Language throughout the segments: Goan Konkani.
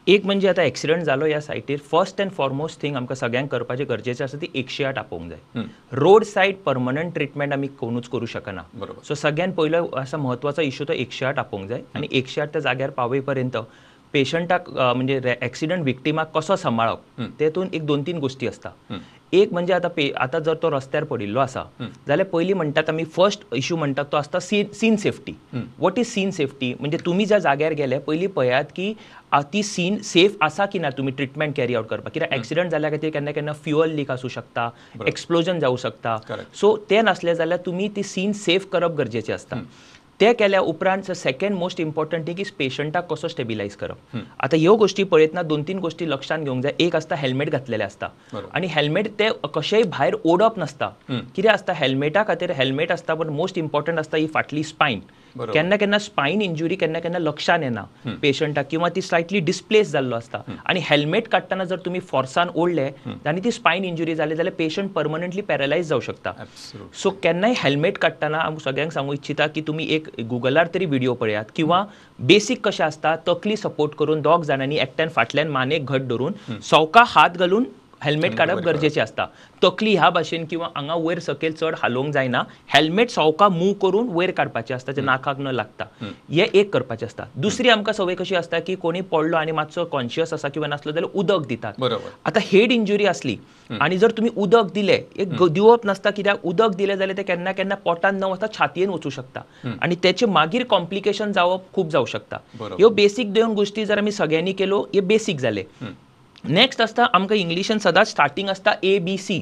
एक म्हणजे आतां एक्सिडंट जालो ह्या सायटीर फर्स्ट अँड फॉरमोस्ट थिंग आमकां सगळ्यांक करपाचें गरजेचें आसा ती 108 आपोवंक जाय. रोड सायड परमनंट ट्रिटमेंट आमी कोणूच करूं शकना. सो सगळ्यान पयलो असा म्हत्वाचो इशू तो 108 आपोवंक जाय आनी 108 त्या जाग्यार पावय पर्यंत पेशंटाक म्हणजे एक्सिडंट विक्टिमाक कसो सांबाळप तेतून एक 2-3 गोष्टी आसता. एक म्हणजे आतां आतां जर तो रस्त्यार पडिल्लो आसा जाल्यार पयलीं म्हणटात आमी फर्स्ट इशू म्हणटात तो आसता scene safety. What is scene safety म्हणजे तुमी ज्या जाग्यार गेले पयलीं पळयात की ती सीन सेफ आसा की ना तुमी ट्रिटमेंट कॅरी आवट करपाक. कित्याक एक्सिडंट जाल्या खातीर केन्ना केन्ना फ्युअल लीक आसूं शकता, एक्सप्लोजन जावं शकता. सो तें नासलें जाल्यार तुमी ती सीन सेफ करप गरजेचें आसता. ते केल्या उपरांत second most important thing is पेशंटाक कसो स्टेबिलायज करप. आतां ह्यो गोष्टी पळयतना 2-3 गोष्टी लक्षांत घेवंक जाय. एक आसता हेल्मेट घातलेलें आसता आनी हेल्मेट ते कशेंय भायर ओडप नासता. कितें आसता हेल्मेटा खातीर हेल्मेट आसता पण मोस्ट इम्पॉर्टंट आसता ही फाटली स्पायन. केन्ना केन्ना स्पायन इंजुरी केन्ना केन्ना लक्षान येना पेशंटाक किंवा ती स्लायटली डिस्प्लेस जाल्लो आसता आनी हेल्मेट काडटना जर तुमी फोर्सान ओडले आनी ती स्पायन इंजुरी जाली जाल्यार पेशंट परमनंटली पॅरलायज जावं शकता. सो केन्नाय हेल्मेट काडटना हांव सगळ्यांक सांगू इच्छिता की तुमी एक गुगलार तरी व्हिडिओ पळयात किंवा बेसीक कशें आसता तकली सपोर्ट करून दोग जाणांनी एकट्यान फाटल्यान मानेक घट धरून सवका हात घालून हेल्मेट काडप गरजेचें आसता. तकली ह्या भाशेन किंवा हांगा वयर सकयल चड हालोवंक जायना, हेल्मेट सवका मूव करून वयर काडपाचें आसता जें नाकाक न लागता. हें एक करपाचें आसता. दुसरी आमकां संवय कशी आसता की कोणी पडलो आनी मातसो कॉन्शियस आसा किंवा नासलो जाल्यार उदक दितात. आतां हेड इंजुरी आसली आनी जर तुमी उदक दिलें, एक दिवप नासता कित्याक उदक दिलें जाल्यार तें केन्ना केन्ना पोटान न वता छातयेन वचूं शकता आनी तेचे मागीर कॉम्प्लिकेशन जावप खूब जावं शकता. ह्यो बेसीक 2 गोष्टी जर आमी सगळ्यांनी केल्यो हे बेसीक जाले. नेक्स्ट आसता आमकां इंग्लिशान सदांच स्टार्टींग आसता ABC.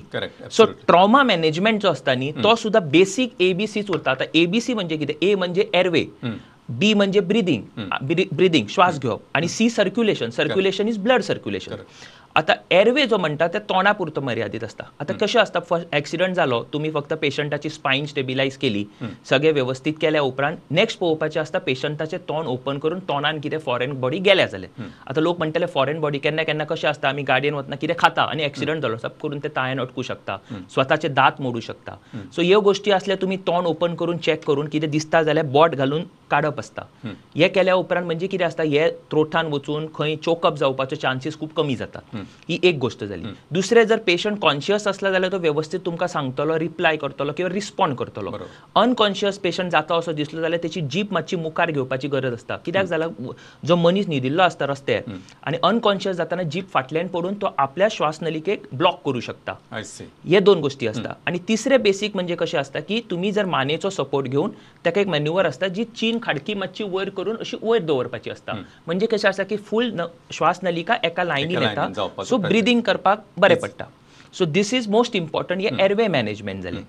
So trauma management जो आसता न्ही तो सुद्दां बेसीक ABCच उरता. आतां ABC म्हणजे कितें? ए म्हणजे एरवे, बी म्हणजे ब्रिदींग, ब्रिदींग श्वास घेवप आनी C circulation, circulation is blood circulation. आतां एरवे जो म्हणटा ते तोंडा पुरतो मर्यादीत आसता. आतां कशें आसता फर्स्ट एक्सिडंट जालो तुमी फक्त पेशंटाची स्पायन स्टेबिलायज केली सगळें वेवस्थीत केल्या उपरांत नेक्स्ट पळोवपाचें आसता पेशंटाचें तोंड ओपन करून तोंडान कितें फॉरेन बॉडी गेल्या जाल्यार. आतां लोक म्हणटले फॉरेन बॉडी केन्ना केन्ना कशें आसता आमी गाडयेन वतना कितें खाता आनी एक्सिडंट जालो सब करून ते ताळ्यान अटकूं शकता, स्वताचे दांत मोडूं शकता. सो ह्यो गोश्टी आसल्यार तुमी तोंड ओपन करून चॅक करून कितें दिसता जाल्यार बोट घालून काडप आसता. हें केल्या उपरांत म्हणजे कितें आसता हे त्रोठान वचून खंय चोकअप जावपाचे चान्सीस खूब कमी जातात. ही एक गोष्ट जाली. दुसरें जर पेशंट कॉन्शियस आसला जाल्यार तो व्यवस्थीत तुमकां सांगतलो, रिप्लाय करतलो किंवा रिस्पॉन्ड करतलो. अनकॉन्शियस पेशंट जाता असो दिसलो जाल्यार तेची जीप मातशी मुखार घेवपाची गरज आसता. कित्याक जाल्यार जो मनीस न्हिदिल्लो आसता रस्त्यार आनी अनकॉन्शियस जाताना जीप फाटल्यान पडून तो आपल्या श्वासनलिकेक ब्लॉक करूं शकता. हे 2 गोष्टी आसता. आनी तिसरें बेसीक म्हणजे कशें आसता की तुमी जर मानेचो सपोर्ट घेवन ताका एक मॅन्युवर आसता जी चीन खाडकी मातशी वयर करून अशी वयर दवरपाची आसता. म्हणजे कशें आसता की फूल श्वासनलिका एका लायनीन येता, सो ब्रिदींग करपाक बरें पडटा. So this is most important. हे एरवे मॅनेजमेंट जालें.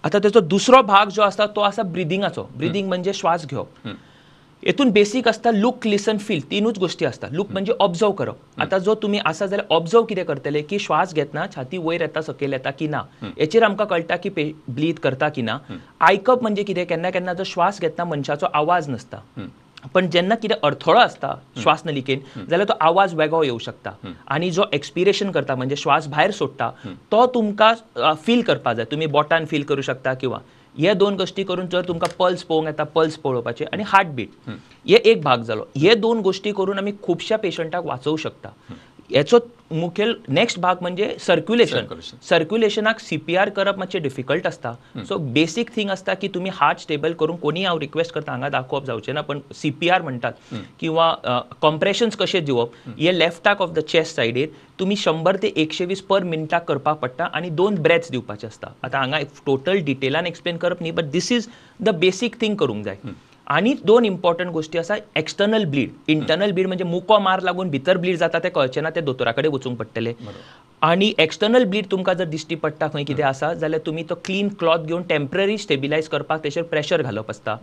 आतां तेचो दुसरो भाग जो आसा तो आसा ब्रिदिंगाचो. ब्रिदींग म्हणजे श्वास घेवप. हेतून बेसीक आसता लूक, लिसन, फील, 3च गोश्टी आसता. लूक म्हणजे ऑब्जर्व करप. आतां जो तुमी आसा जाल्यार ऑब्जर्व कितें करतले की श्वास घेतना छाती वयर येता सकयल येता की ना हेचेर आमकां कळटा की ब्लीद करता की ना. आयकप म्हणजे कितें, केन्ना केन्ना जो श्वास घेतना मनशाचो आवाज नासता पण जेन्ना कितें अडथळो आसता श्वासनलिकेन जाल्यार तो आवाज वेगळो येवं शकता आनी जो एक्सपिरेशन करता म्हणजे श्वास भायर सोडटा तो तुमकां फील करपाक जाय. तुमी बोटान फील करूं शकता किंवा हे 2 गोश्टी करून जर तुमकां पल्स पळोवंक येता पल्स पळोवपाचे आनी हार्टबीट हे एक भाग जालो. हे 2 गोश्टी करून आमी खुबश्या पेशंटाक वाचोवं शकता. हेचो मुखेल नेक्स्ट भाग म्हणजे सर्क्युलेशन. सर्क्युलेशनाक CPR करप मातशें डिफिकल्ट आसता. सो बेसीक थिंग आसता की तुमी हार्ट स्टेबल करून कोणी हांव रिक्वेस्ट करता हांगा दाखोवप जावचें ना पण CPR म्हणटात किंवा कॉम्प्रेशन्स कशें दिवप हे लेफ्टाक ऑफ the chest सायडीर तुमी 100 ते 120 पर मिनटाक करपाक पडटा आनी 2 ब्रेथ्स दिवपाचे आसता. आतां हांगा टोटल डिटेलान एक्सप्लेन करप न्ही but this is the basic thing करूंक जाय. आनी 2 इम्पॉर्टंट गोश्टी आसा एक्सटर्नल ब्लीड. इंटरनल ब्लीड म्हणजे मुको मार लागून भितर ब्लीड जाता तें कळचें ना, तें दोतोरा कडेन वचूंक पडटलें. आनी एक्सटर्नल ब्लीड तुमकां जर दिश्टी पडटा खंय कितें आसा जाल्यार तुमी तो क्लीन क्लॉथ घेवन टेम्पररी स्टेबिलायज करपाक तेचेर प्रेशर घालप आसता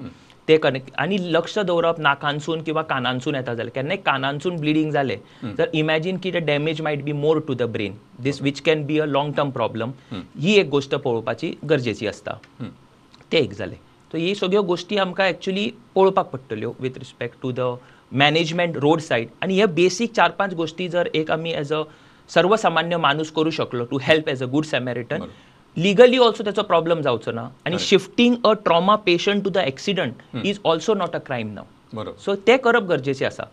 ते कनेक्ट. आनी लक्ष दवरप नाकांसून किंवा कानांसून येता जाल्यार केन्नाय कानांसून ब्लिडींग जालें तर इमॅजीन की the damage might be more to the brain this which can be a long term problem. ही एक गोश्ट पळोवपाची गरजेची आसता. तें एक जालें. सो ही सगळ्यो गोश्टी आमकां एक्चुली पळोवपाक पडटल्यो with respect to the management road side. आनी हे बेसीक 4-5 गोश्टी जर एक आमी एज अ सर्वसामान्य माणूस करू शकलो to help as a good Samaritan, legally also त्याचो प्रॉब्लम जावचो ना. आनी shifting a trauma patient to the accident is also not a crime now. So ते करप गरजेचें आसा.